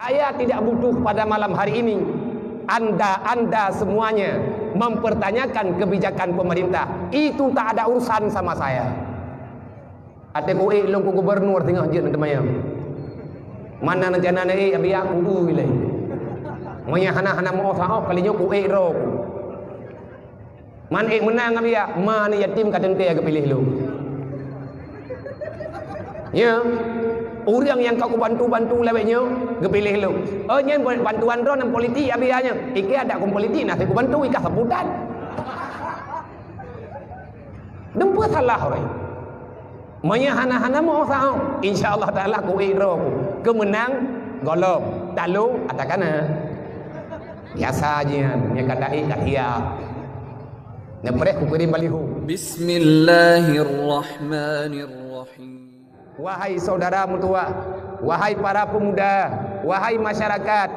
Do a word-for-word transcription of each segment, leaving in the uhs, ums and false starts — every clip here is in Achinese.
Saya tidak butuh pada malam hari ini anda-anda semuanya mempertanyakan kebijakan pemerintah. Itu tak ada urusan sama saya. Até ku ék lôn ku gubernur singoh jeuet na teumayang. Mana rencana na ék abiak ku ui lé. Meunyo hana-hana meu saôh kali nyoe ku ék droe ku. Man ék meunang abiak, ma aneuk yatim ka teuntée geupiléh lôn. Ya, ureuëng nyang ka kubantu-bantu lawét nyoe geupiléh lôn. Oh nyan bantuan droe nan politik abiak nyoe. Ike adak kon politik na kubantu ikah saputan. Dum peue salah orang. Meunyo hana-hana meu saôh, insya Allah Taala ku ék droe ku. Keumeunang golom, talô atakana. Biasa je nyan, nyang kata ék dah siap. Neupreh ku kirim baliho. Bismillahirrahmanirrahim. Wahai saudara meutuah, wahai para pemuda, wahai masyarakat,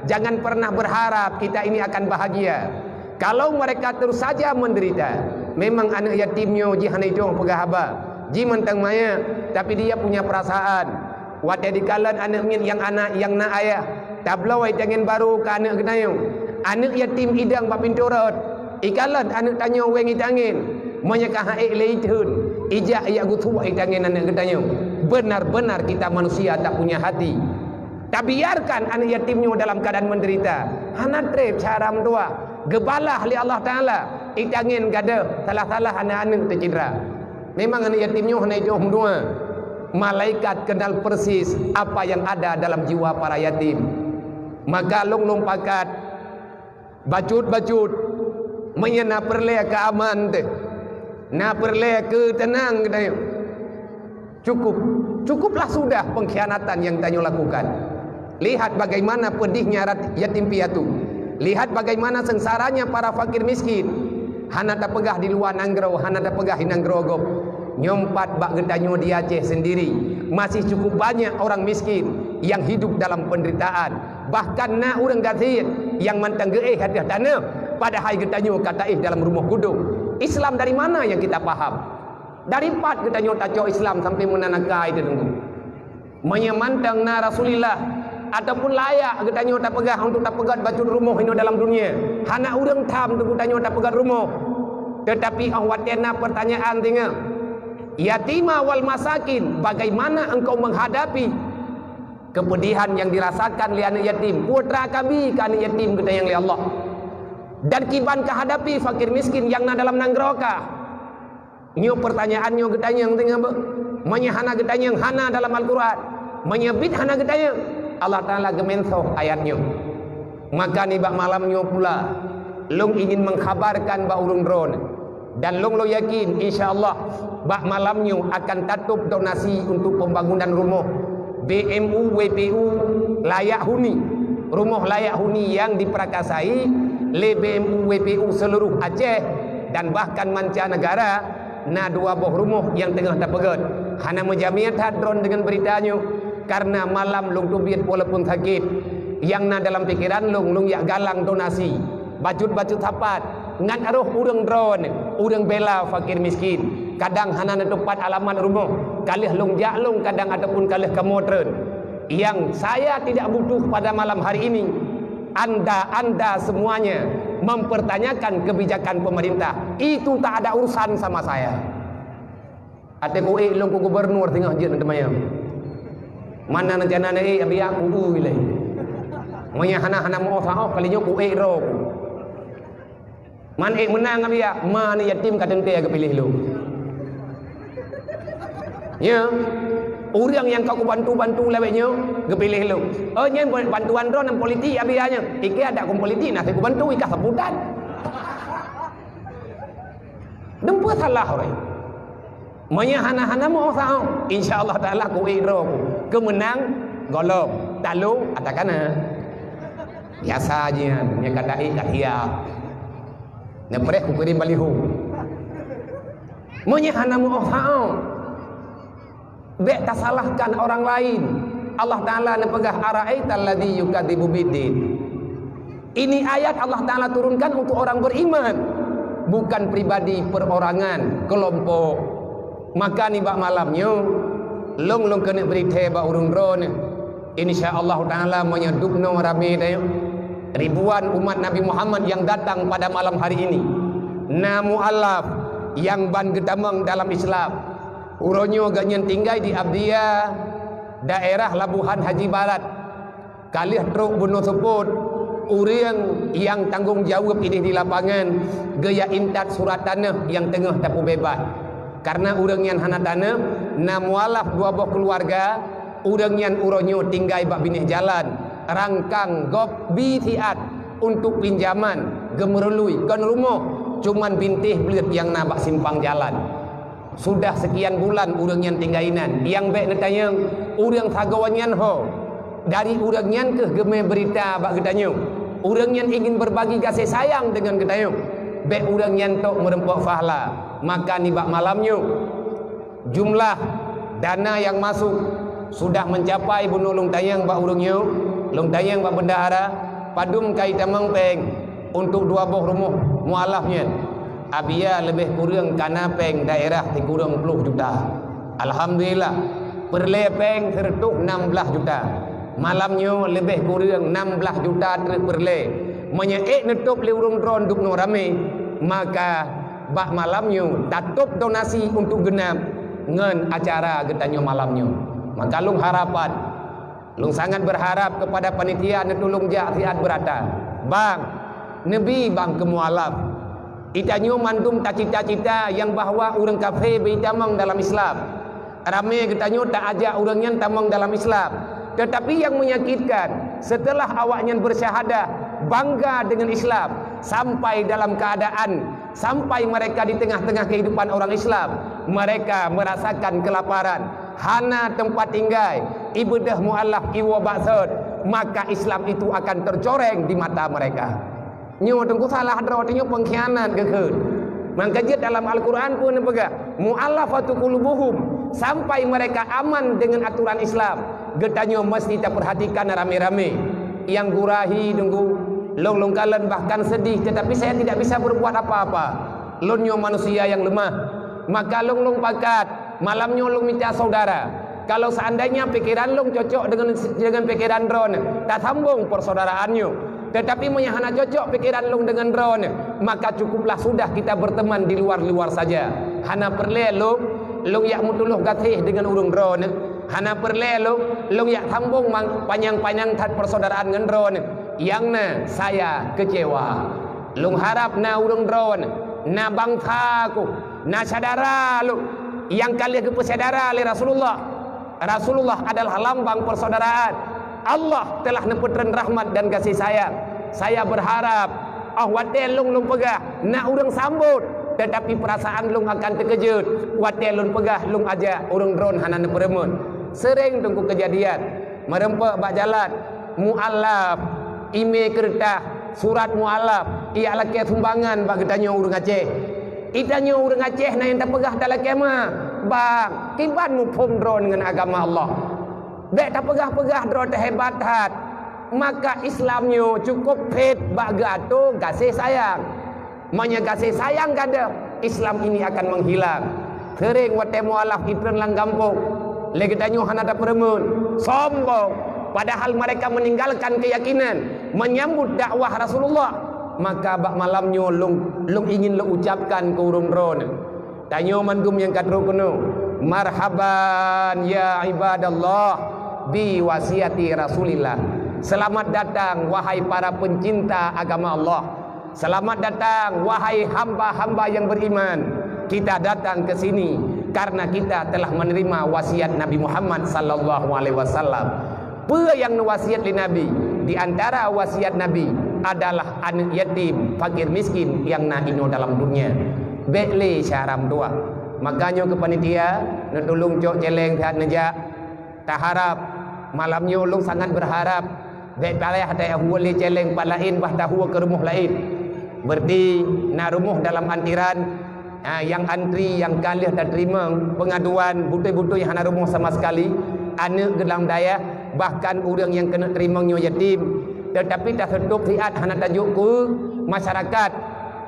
jangan pernah berharap kita ini akan bahagia. Kalau mereka terus saja menderita, memang aneuk yatim nyoe jih hana idong peugah haba, jih mantong maya, tapi dia punya perasaan. Watée dikalon aneuk miet nyang anak nyang na ayah, tabloe tangen barô keu aneuk geutanyoe. Aneuk yatim idong bak pintoe rot, ikalon aneuk tanyoe wéng itangen. Meunyo ka han ék lé itheun, ijak ijak geusuwak itangen aneuk geutanyoe. Benar-benar kita manusia tak punya hati. Tabiarkan aneuk yatim nyoe dalam keadaan menderita. Hana treb cara meutuah. Geubalah lé Allah Taala. Itangen gadôh salah-salah aneuk-aneuk teucidra. Memang aneuk yatim nyoe hana idong meudua. Malaikat kenal persis apa yang ada dalam jiwa para yatim. Maka lôn-lôn pakat bacut-bacut, meunyo na peureulée keu aman teuh, na peureulée keu teunang geutanyoe. Cukup, cukuplah sudah pengkhianatan yang tanyoe lakukan. Lihat bagaimana pedihnya rat-, yatim piatu. Lihat bagaimana sengsaranya para fakir miskin. Hana tapeugah di luwa nanggroe, hana tapeugah di nanggroe gob. Nyoe pat bak geutanyoe di Aceh sendiri, masih cukup banyak orang miskin yang hidup dalam penderitaan. Bahkan na ureuëng gasien nyang mantong geuéh ateueh tanoh, padahai geutanyoe ka taéh dalam rumoh gudong. Islam dari mana yang kita paham? Dari pat geutanyoe tacok Islam sampai meunan akai teuh teungku? Meunyo mantong na Rasulullah ataupun layak geutanyoe tapeugah untuk tapeugét bacut rumoh inoe dalam dunia, hana ureuëng tham untuk geutanyoe tapeugét rumoh. Tetapi óh watée na pertanyaan singoh, yatima wal masakin, bagaimana engkau menghadapi kepedihan yang dirasakan lé aneuk yatim, putra kabi keu aneuk yatim geutanyong lé Allah. Dan kiban kah hadapi fakir miskin nyang na dalam nanggroe kah? Nyoe pertanyaan nyoe geutanyong teungoh beuh. Meunyoe hana geutanyong, hana dalam Al-Quran. Meunyoe bit hana geutanyong, Allah Taala geumeunsoh ayat nyoe. Maka nibak malam nyoe pula, lôn ingin mengkhabarkan bak ureuëng droeneuh. Dan lôn lôn yakin, insya Allah, bak malam nyoe akan tatôb donasi untuk pembangunan rumoh B M U W P U layak huni. Rumoh layak huni yang diperakasai lé B M U W P U seluruh Aceh dan bahkan mancanegara, na dua boh rumoh nyang teungoh tapeugét. Hana meujamé that droen deungon beurita nyoe, kareuna malam lôn teubiet walaupun sakét. Nyang na dalam pikeran lôn, lôn jak galang donasi. Bacut-bacut sapat, ngat roh ureuëng droen, ureuëng bela fakir miskin. Kadang hana neuteupat alamat rumoh, ka lheueh lôn jak lôn kadang ataupun ka lheueh kamoe treun. Yang saya tidak butuh pada malam hari ini, anda-anda semuanya mempertanyakan kebijakan pemerintah. Itu tak ada urusan sama saya. Até ku ék lôn ku gubernur singoh jeuet na teumayang. Mana rencana na ék, abiak ku ui lé. Meunyo hana-hana meu saôh kali nyoe ku ék droe ku. Man ék meunang abiak, ma aneuk yatim ka teuntée geupiléh lôn. Ya, ureuëng nyang ka kubantu-bantu lawét nyoe geupiléh lôn. Oh, nyan bantuan droe nan politik abiak nyoe. Ike adak kon politik na kubantu ikah saputan. Dum peue salah orang. Meunyo hana-hana meu saôh, insya Allah Taala ku ék droe ku. Keumeunang golom, talô atakana. Biasa je nyan, nyang ka taék ka siap. Neupreh ku kirim baliho. Meunyo hana meu saôh, bék tasalahkan orang lain. Allah Taala neupeugah, "Ara'aital ladzi yukadzibu biddin." Ini ayat Allah Taala turunkan untuk orang beriman, bukan pribadi, perorangan, kelompok. Maka nibak malam nyoe, lôn lôn keuneuk bri thée bak ureuëng droeneuh. Insya Allah Ta'ala, meunyoe dubnoe ramé tanyoe, ribuan umat Nabi Muhammad yang datang pada malam hari ini, na mualaf nyang ban geutamong dalam Islam. Uroe nyoe geuhnyan tinggai di Abdia, daerah Labuhan Haji Barat. Ka lheueh trok bunoe seupôt, ureuëng nyang tanggong jaweueb idéh di lapangan geujak intat surat taneuh nyang teungoh tapeubeubaih. Kareuna ureuëng nyan hana taneuh, na mualaf dua boh keuluwarga, ureuëng nyan uroe nyoe tinggai bak binéh jalan, rangkang gob bi siat untuk pinjaman, geumeurului kon rumoh, cuman bintéh bleuet nyang na bak simpang jalan. Sudah sekian bulan ureuëng nyan tinggai inan. Nyang bék neutanyong, ureuëng sagoe nyan ho? Dari ureuëng nyan kheueh geumé beurita bak geutanyoe. Ureuëng nyan ingin berbagi gaséh sayang deungon geutanyoe. Bék ureuëng nyan tok meureumpok fahla. Maka nibak malam nyoe, jumlah dana nyang masuk sudah mencapai, bunoe lôn tanyong bak ureuëng nyoe, lôn tanyong bak bendahara, padum ka itamong péng untuk dua boh rumoh mualaf nyan. Abia leubeh kureueng kana péng daerah sikureueng ploh juta. Alhamdulillah, peureulée péng sireutôh nam blaih juta. Malam nyoe leubeh kureueng nam blaih juta treuk peureulée. Meunyoe ék neutôb lé ureuëng droen dubnoe ramé, maka bak malam nyoe tatôb donasi untuk geunab ngon acara geutanyoe malam nyoe. Maka lôn harapan, lôn sangat berharap kepada panitia neutulông jak siat beurata. Bang, neubi bang keu mualaf. Itanyoe mandum tacita-cita nyang bahwa ureuëng kafé beuitamong dalam Islam. Ramé geutanyoe taajak ureuëng nyan tamong dalam Islam. Tetapi yang menyakitkan, setelah awaknyan bersyahadah, bangga dengan Islam, sampai dalam keadaan, sampai mereka di tengah-tengah kehidupan orang Islam, mereka merasakan kelaparan, hana tempat tinggai, ibeudôh mualaf iwoe bak sot, maka Islam itu akan tercoreng di mata mereka. Nyoe teungku salah droe, nyoe pengkhianat geukheun. Maka jeuet dalam Al-Quran pun peugah, "Mu'allafatu qulubuhum," sampai mereka aman dengan aturan Islam. Geutanyoe mesti taperhatikan ramé-ramé. Nyang gurahi teungku, lôn lôn kalon bahkan sedih, tetapi saya tidak bisa berbuat apa-apa. Lôn nyoe manusia nyang leumah. Maka lôn lôn pakat, malam nyoe lôn mita saudara. Kalau seandainya pikiran lôn cocok dengan, dengan pikiran droeneuh, tasambong persaudaraan nyoe. Tetapi meunyoe hana cocok pikiran lôn dengan droeneuh, maka cukuplah sudah kita berteman di luar-luar saja. Hana peureulée lôn, lôn jak meutuloh gaséh dengan ureuëng droeneuh. Hana peureulée lôn, lôn jak sambong mang-, panyang-panyang that persaudaraan ngon droeneuh. Nyang na, saya kecewa. Lôn harap na ureuëng droeneuh, na bansa ku, na syedara lôn nyang ka lheueh geupeusyedara lé Rasulullah. Rasulullah adalah lambang persaudaraan. Allah telah neupeutrön rahmat dan gaséh sayang. Saya berharap, oh watée lôn lôn peugah, na ureuëng sambot, tetapi perasaan lôn akan teukeujot. Watée lôn peugah, lôn ajak ureuëng droen hana neupeurumet. Sering teungku kejadian, meureumpok bak jalan, mualaf, imé keureutah, surat mualaf, ijak lakée sumbangan bak geutanyoe ureuëng Aceh. Geutanyoe ureuëng Aceh na nyang tapeugah talakée ma, bang, kiban muphom droen ngon agama Allah. Bék tapeugah-peugah droe teuhebat that. Maka Islam nyoe cukup phét bak geuatoe gaséh sayang. Meunyoe gaséh sayang gadôh, Islam ini akan menghilang. Sering watée mualaf itrön lam gampông, lé geutanyoe hana tapeurumeun, sombong, padahal mereka meninggalkan keyakinan, menyambut dakwah Rasulullah. Maka bak malam nyoe lôn, lôn ingin lôn ucapkan keu ureuëng droeneuh, tanyoe mandum nyang ka trok keunoe, "Marhaban ya ibadallah bi wasiati Rasulillah." Selamat datang, wahai para pencinta agama Allah. Selamat datang, wahai hamba-hamba yang beriman. Kita datang ke sini karena kita telah menerima wasiat Nabi Muhammad sallallahu alaihi wasallam. Peue nyang neuwasiat lé Nabi? Di antara wasiat Nabi adalah aneuëk yatim, fakir miskin nyang na inoe dalam dunia. Bék lé syaram dua. Makanya keu panitia, neutulông cok céléng that neujak. Taharap malam nyoe lôn sangat berharap, bék payah tahuwa lé céléng pat laén bah tahuwa keu rumoh laén. Berarti na rumoh dalam antrian, ha, nyang antri nyang ka lheueh tateurimong pengaduan beutôi-beutôi hana rumoh sama sekali, aneuëk geuh lam dayah, bahkan ureuëng nyang keuneuk teurimong nyoe yatim. Tetapi taseutôb siat hana tajok keu masyarakat,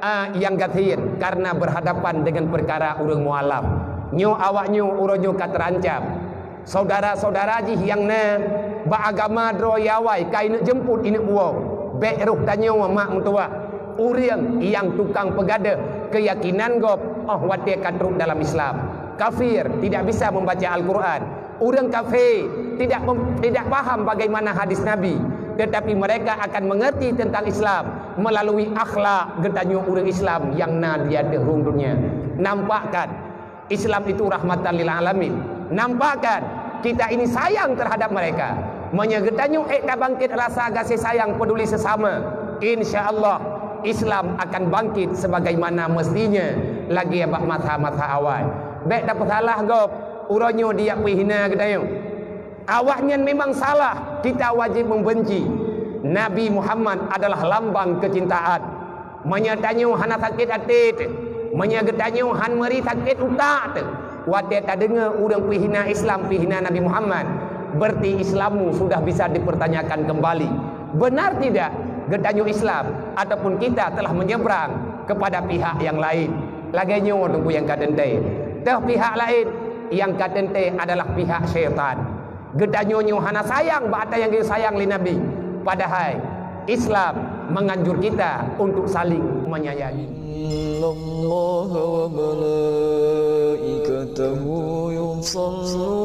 a, nyang gasien karena berhadapan dengan perkara ureuëng mualaf. Nyoe awak nyoe uroe nyoe ka terancam. Saudara-saudara jih nyang na bak agama droe awai ka ineuk jeumput ineuk puwoe, bék roh tanyoe mak meutuwah. Ureuëng nyang tukang peugadeuh keuyakinan gob óh watée ka trok dalam Islam. Kafir tidak bisa membaca Al-Quran. Ureuëng kafé tidak mem- tidak paham bagaimana hadis Nabi, tetapi mereka akan mengerti tentang Islam melalui akhlak geutanyoe ureuëng Islam nyang na di ateueh rhueng dunia. Nampakkan Islam itu rahmatan lil alamin. Nampakkan kita ini sayang terhadap mereka. Meunyoe geutanyoe ék tabangkit rasa gaséh sayang peduli sesama, insya Allah Islam akan bangkit sebagaimana mestinya lagi bak masa-masa awai. Bék tapeusalah gob, uroe nyoe dia peuhina geutanyoe. Awaknyan memang salah, kita wajib membenci. Nabi Muhammad adalah lambang kecintaan. Meunyoe tanyoe hana sakét até teuh, meunyoe geutanyoe han meuri sakét utak teuh, watée tadeungoe ureuëng peuhina Islam, peuhina Nabi Muhammad, berarti Islammu sudah bisa dipertanyakan kembali. Benar tidak geutanyoe Islam ataupun kita telah menyeberang kepada pihak yang lain? Lagée nyoe teungku nyang ka teuntée. Teuh pihak laén nyang ka teuntée adalah pihak syaitan. Geutanyoe nyoe hana sayang bak ata nyang geusayang lé Nabi, padahai Islam menganjur kita untuk saling menyayangi. Innallaha wa malaikatahu yusalluna